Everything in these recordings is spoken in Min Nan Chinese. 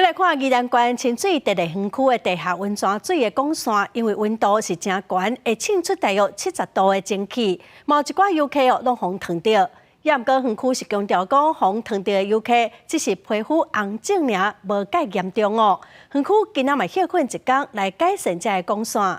來看宜蘭縣清水特別園區的地下溫泉水的管線，因為溫度是誠懸，會滲出大約70度的蒸汽，嘛有一寡遊客哦，攏予燙著。也毋過園區是強調講，予燙著的遊客只是皮膚紅腫爾，無蓋嚴重哦。園區今仔嘛歇睏一工來改善這个管線。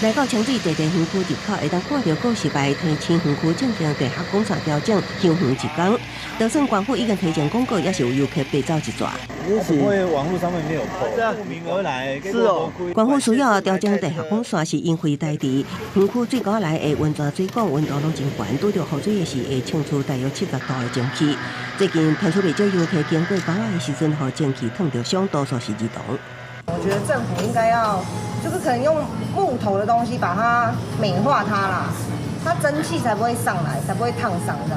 來到清水地地園區入口，會當看著告示牌提醒園區進行地下管線調整，休園一工。就算縣府已經提前廣告，也是有遊客爬走一逝。因為網路上面沒有 po，慕名而來。是哦。縣府需要調整地下管線，是因為台地園區水溝內的溫泉水管溫度攏真懸，拄著雨水的時會滲出大約70度的蒸汽。最近傳出袂少遊客經過溝仔的時陣，予蒸汽燙著傷，多數是兒童。我覺得政府應該要，就是可能用木頭的東西把它美化它啦，它蒸汽才不會上來，才不會燙傷的。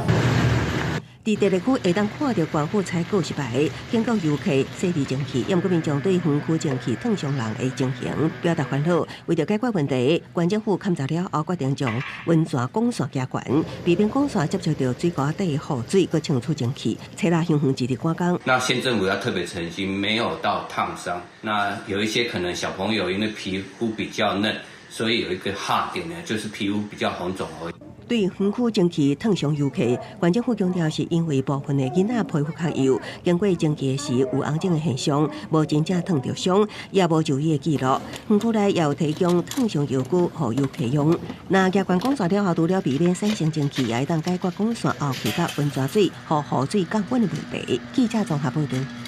佇地熱區會當看著縣府採告示牌，警告遊客細膩蒸汽，毋過民眾對園區蒸汽燙傷人的情形表達煩惱。為著解決問題，縣政府勘查了後決定將溫泉管線加懸，避免管線接觸著水溝底的雨水，閣滲出蒸汽，初六休園一日趕工。那縣政府要特別澄清，沒有到燙傷。那有一些可能小朋友因為皮膚比較嫩，所以有一個哈點呢，就是皮膚比較紅腫而已。對園區蒸汽燙傷遊客，縣政府強調是因為部分的囡仔皮膚較幼，經過蒸汽時有紅腫的現象，無真正燙著傷，也無就醫的記錄。園區內也有提供燙傷藥膏予遊客用。若加懸管線了後，除了避免產生蒸汽，也會當解決管線後期佮溫泉水予雨水降溫的問題。記者綜合報導。